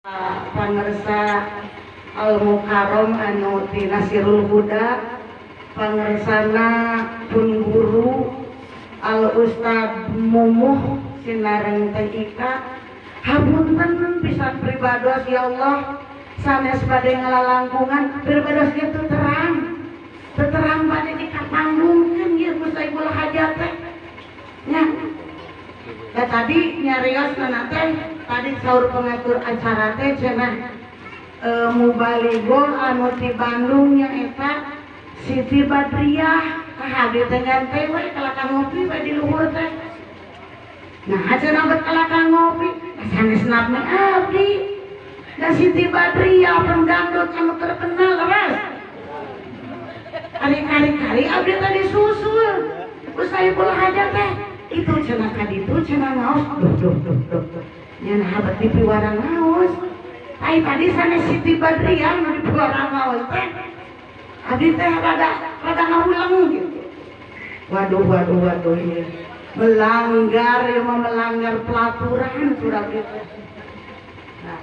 Pangersa Al Mukarrom anu ti Nasirul Huda, pangersana pun guru Al Ustad Mumuh sinareng Teh Ika. Hapunten pisan pribados ya Allah, sanes bade ngalalangkungan pribados ge teu terang, teu terang bade dikapanggungkeun ieu ku Saibul Hajat teh nya. Da tadi nyariosna teh tadi saur pengatur acara teh cenah mubalighah anu ti Bandung nyaeta Siti Badriah kahadir teh nyantai we kalakah ngopi we di luhur teh. Nah cenah bet kalakah ngopi sanes nami abdi. Da Siti Badriah pendangdut anu terkenal leres. Kali-kali abdi tadi susul ku Saibul Hajat teh itu cenah ka ditu cenah ngaos duh duh duh duh nya nah bet dipiwarang ngaos. Ai tadi sanes Siti Badriah nu dipiwarang ngaos teh abdi teh rada rada ngahuleng gitu. Waduh waduh waduh ieu melanggar ieu mah melanggar pelaturan sudah gitu. Nah,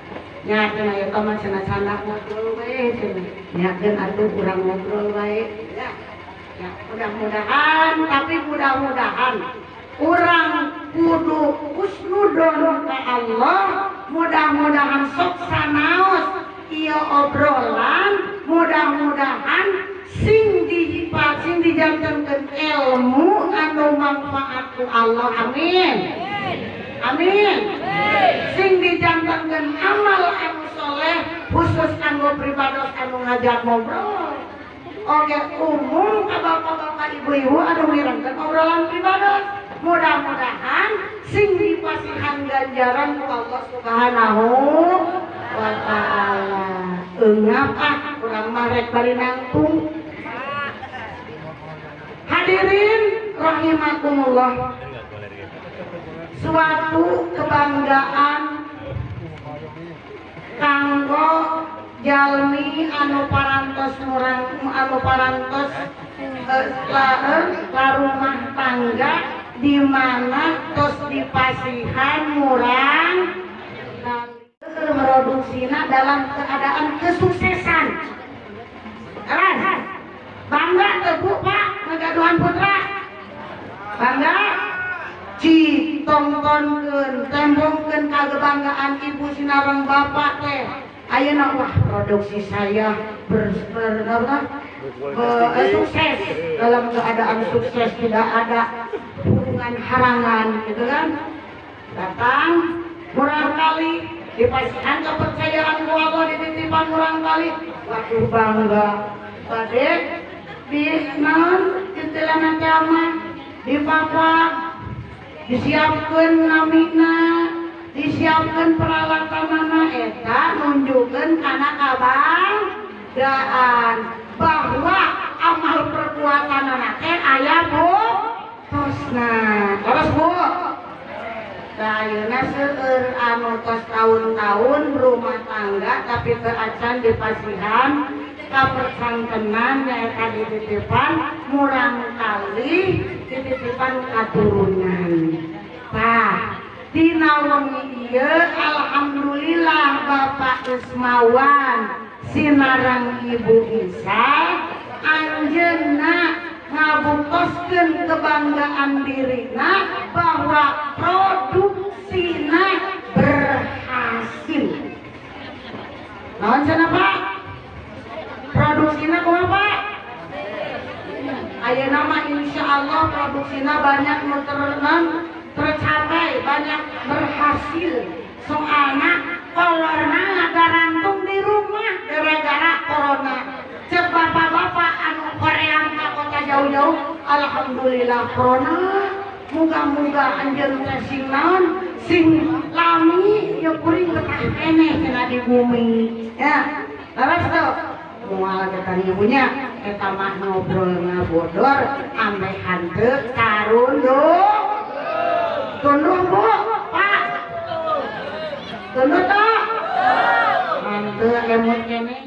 nya cenah eta mah cenah canda ngobrol wae cenah. Nyakeun atuh urang ngobrol wae. Ya. Ya, mudah-mudahan tapi mudah-mudahan urang kudu husnudon ka Allah, mudah-mudahan sok sanaos ieu obrolan, mudah-mudahan sing sing dijantenkeun ilmu anu manfaat ku Allah. Amin. Amin. Sing dijantenkeun amal anu soleh khusus kanggo pribados anu ngajak ngobrol. Oke, umum ka bapak-bapak ibu-ibu anu mirengkeun obrolan pribados, mudah-mudahan sing dipasihan ganjaran ku Allah Subhanahu wa taala. Eungap ah urang mah rek bari nangtung. Hadirin rahimakumullah. Suatu kebanggaan kanggo jalmi anu parantos murang anu parantos rumah tangga di mana tos dipasihan murang produksina dalam keadaan kesuksesan. Keras. Bangga teu Bu Pak ngagaduhan putra? Bangga? Ci tongtonkeun, tembongkeun kagebanggaan ibu sinareng bapak teh. Ayeuna wah produksi saya sukses dalam keadaan sukses, tidak ada hubungan harangan gitu kan. Datang murang kali dipasihan kepercayaan ku Allah dititipan murang kali, waduh bangga bade di naon istilahna teh mah dipapak disiapkeun namina, disiapkeun peralatanana, eta nunjukkeun kana kabanggaan bahwa amal perbuatanana teh aya buktosna. Terus Bu, nah ayeuna seueur anu tos taun-taun berumah tangga tapi teu acan dipasihan kapercangkenan nyaeta dititipan murang kali dititipan katurunan. Tah dina wengi ieu alhamdulillah Bapak Ismawan sinareng Ibu Isa anjeunna ngabuktoskeun kebanggaan dirina bahwa produksina berhasil. Naon cenah Pak? Produksina kumaha Pak? Ayeuna mah insyaallah produksina banyak nu tercapai, banyak berhasil. Soalna kolorna ngagarantung di rumah gara-gara corona. Cek bapak-bapak anu koreang ka kota jauh-jauh, alhamdulillah corona, muga-muga anjeun teh sing naon, sing lami ya kuring betah keneh cenah di bumi. Ya, leres teu? Moal teh punya eta mah ngobrol ngabodor ameh hanteu karundung. Tunduh Bu, Pak. Tunduh toh? Hanteu emut keneh.